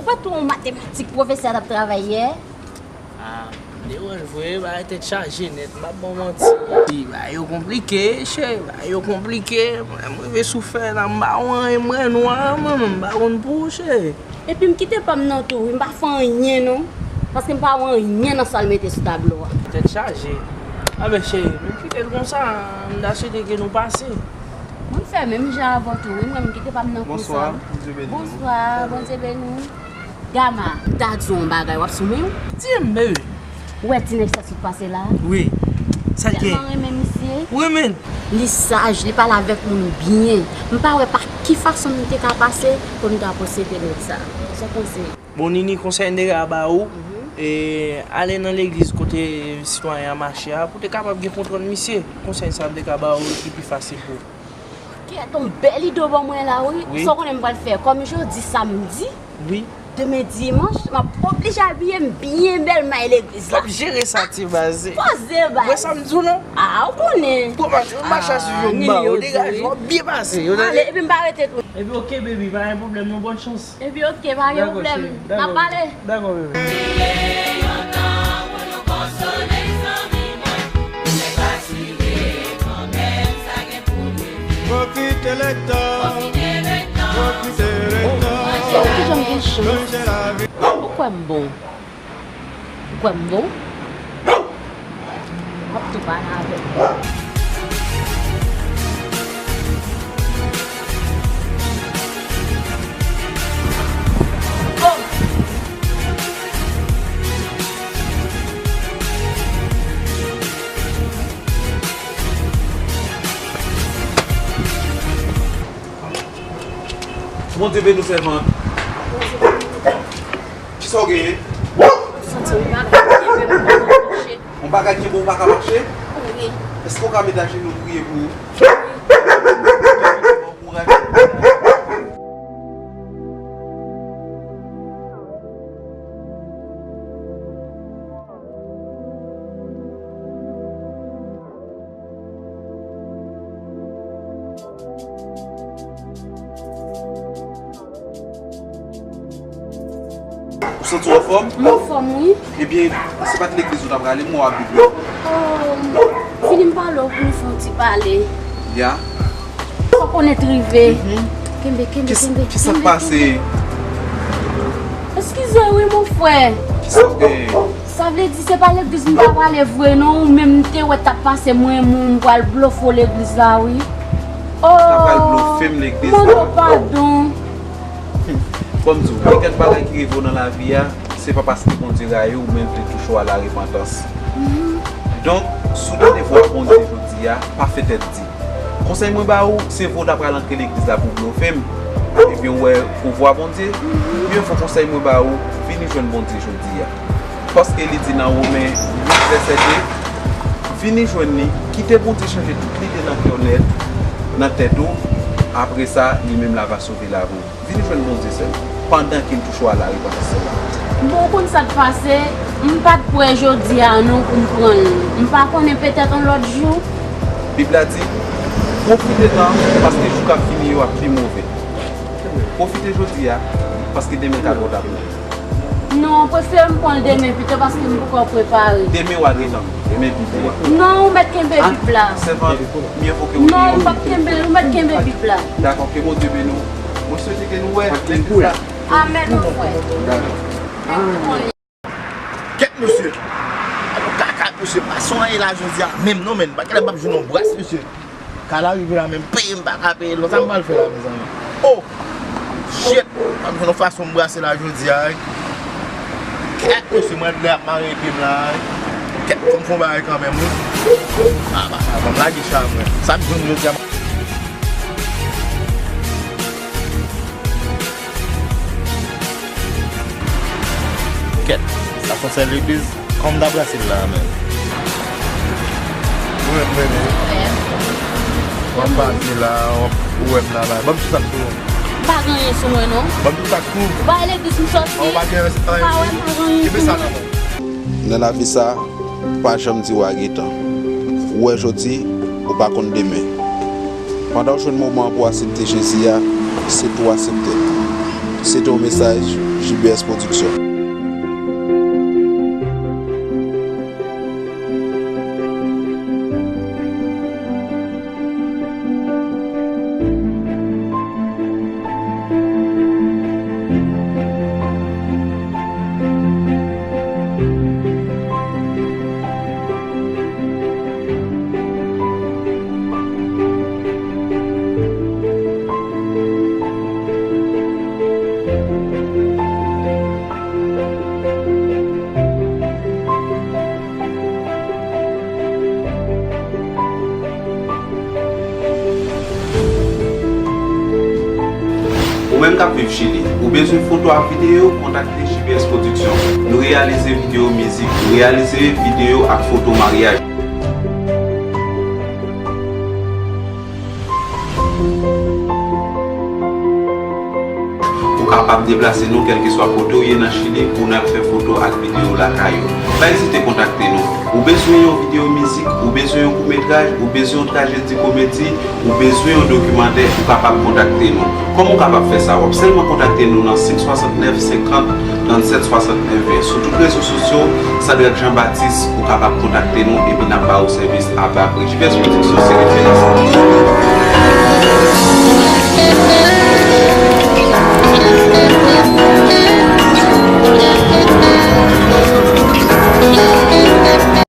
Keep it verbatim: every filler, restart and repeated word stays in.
Pa tou yon matematik pwofesè a t ap travay yè. Ah, m deranj vre, bagay tèt chaje nèt, m p ap ba w manti. Bagay yo konplike, cheri, bagay yo konplike. Mwen, m rive sou fèy la, m pa wè anyen, m wè nwa, mwen menm, m pa konn pou ou, cheri. Epi m kite pa m nan tou, wi, m pa fè anyen, non. Paske m pa wè anyen nan sa l mete sou tablo a. Tèt chaje. Anben, cheri, nou kite l konsa, m ta swete ke nou pase. Mwen, m fè menm jan avè w tou, wi, mwen, m kite pa m nan konsa. Bonswa, Bondye beni w. Bonswa, Bondye beni w. Gama, m ta di w yon bagay, w ap sou men w? Di m, baby. Ou wè ti nèg sa sot pase la? Wi. Sa l gen? Tèlman renmen misye. Wi, men. Li saj, li pale avèk moun byen. M pa wè pa ki fason m te ka pase pou m ta posede nèg sa. Sa w panse? Bon, Nini, konsèy m te ka ba ou, e, ale nan legliz kote sitwayen an mache a, pou te kapab gen kontwòl misye. Konsèy sa m te ka ba ou ki pi fasil pou ou. Kèt, yon bèl ide w ban mwen la, wi. Wi. Sa w konnen m pral fè? Kòm jodi samdi, wi, demen dimanch, m ap oblije abiye m byen bèl, m al legliz la. W ap jere sa, ti baz. Poze, baz. Ou wè sa m di w lan? Ah, ou konnen. Bon, mache, mache a swiv yo, m ba ou degaje, w ap byen pase. Ale, epi m pa rete tou. Epi, oke, baby, pa gen pwoblèm, non, bòn chans. Epi, oke, pa gen pwoblèm. N ap pale. Dakò, bebe. Pwofite lè tan, pwofite lè tan. Kijan m gen chans? Ou kwè m bon? Ou kwè m bon? W ap tou pale avè m. Oh! Bondye beni w, sèvant. Kisa w genyen? Mwen santi yon bagay kenbe m, m pa ka mache. Yon bagay kenbe w, ou pa ka mache? Wi. Èske w ka met ajenou priye pou ou? Wi. Bon kouraj. Ou santi w anfòm? M anfòm, wi. Ebyen, se pa t legliz ou t ap prale, m wè w ap bib la. Oh, vini m pale w pou nou fè yon ti pale. Ya. Fòk onèt rive. Mhm. Kenbe, kenbe, kenbe, kenbe. Kisa k pase? Eskize wi, mon frè. Kisa w genyen? Sa vle di se pa legliz m ta prale vre non, ou menm m te wè t ap pase mwen, mwen m pral blofe w legliz la wi. Oh, ta pral blofe m legliz la. Mande w padon. Bon, m di w, gen kèk bagay ki rive w nan lavi a, se pa paske Bondye rayi w, men l te touche w a la repantans. Mhm. Donk, si w tande vwa Bondye jodi a, pa fè tèt di. Konsèy mwen ba ou, se vre w ta pral antre legliz la pou w blofe m, ebyen w wè ou vwa Bondye, byen fò konsèy mwen ba ou, vini jwenn Bondye jodi a. Paske li di nan Women uit vèsè de, vini jwenn li, kite Bondye chanje tout lide nan kè w nèt, nan tèt ou, apre sa, li menm la va sove lavi w. Vin jwenn Bondye sèl, pandan ke l touche w a la repantans sèl la. Bon, ou konn sa k pase, m pa t prè jodi a non pou m pran l. M pa konnen, petèt yon lòt jou. Bib la di, pwofite tan, paske jou k ap vini yo ap pi move. Pwofite jodi a, paske demen ka twò ta pou ou. Non, prefere m pran l demen pito paske m poko prepare. Demen w a gen tan. Demen pito. Non, ou mèt kenbe Bib la. Sèvant, mye vo ke ou... Non, ou p ap kenbe l, ou mèt kenbe Bib la. Dakò, ke Bondye beni w. Mwen swete ke nou wè legliz la. Amèn, mon frè. Kèt, mesye. Kaka, mesye, pa sonje la jodi a menm non, men. Pa genlè m p ap jwenn yon bras, mesye. Kay la rive la, men m peye, m pa ka peye l non. Sa m pral fè la, mezanmi? Oh! Shit! M ap jwenn yon fason m brase la jodi a, wi. Kèt, mesye, mwen lè ap mare pye m la, wi. Kèt, fò m fè yon bagay kanmenm, wi. Ah, pa sa, ban m lage cha mwen. Sa m jwenn jodi a. Kèt, sa se yon sèl legliz. Kòman m ta brase l la menm? Ou menm, ou menm. W ap pase la, w ap, ou wè m la, la. Ban m ti sa k sou ou. M pa gen anyen sou mwen, non. Ban m ti sa k sou ou. Ou pa wè legliz m sòti? Ou pa gen anyen sou ou. Kenbe sa nan men w. Nan lavi sa, pa janm di w a gen tan. Ou wè jodi, ou pa konn demen. Pandan w jwenn moman an pou w aksepte Jezi a, se tou aksepte l. Se te yon mesaj J B S Production. Ou menm k ap viv Chili, ou bezwen foto ak videyo, kontakte J B S Production. Nou reyalize videyo mizik, nou reyalize videyo ak foto maryaj. Ou kapab deplase nou kèlkeswa kote w ye nan Chili pou n al fè foto ak videyo lakay ou. Pa ezite kontakte nou. Ou bezwen yon videyo mizik, ou bezwen yon kout metraj, ou bezwen yon trajedi komedi, ou bezwen yon dokimantè, ou kapab kontakte nou. Kòman w kapab fè sa? W ap sèlman kontakte nou nan senk swasantnèf senkant trannsèt swasantnèf ven. Sou tout rezo sosyo, Sadrac Jean Baptiste, ou kapab kontakte nou epi n ap ba ou sèvis a ba pri. J B S Production se referans.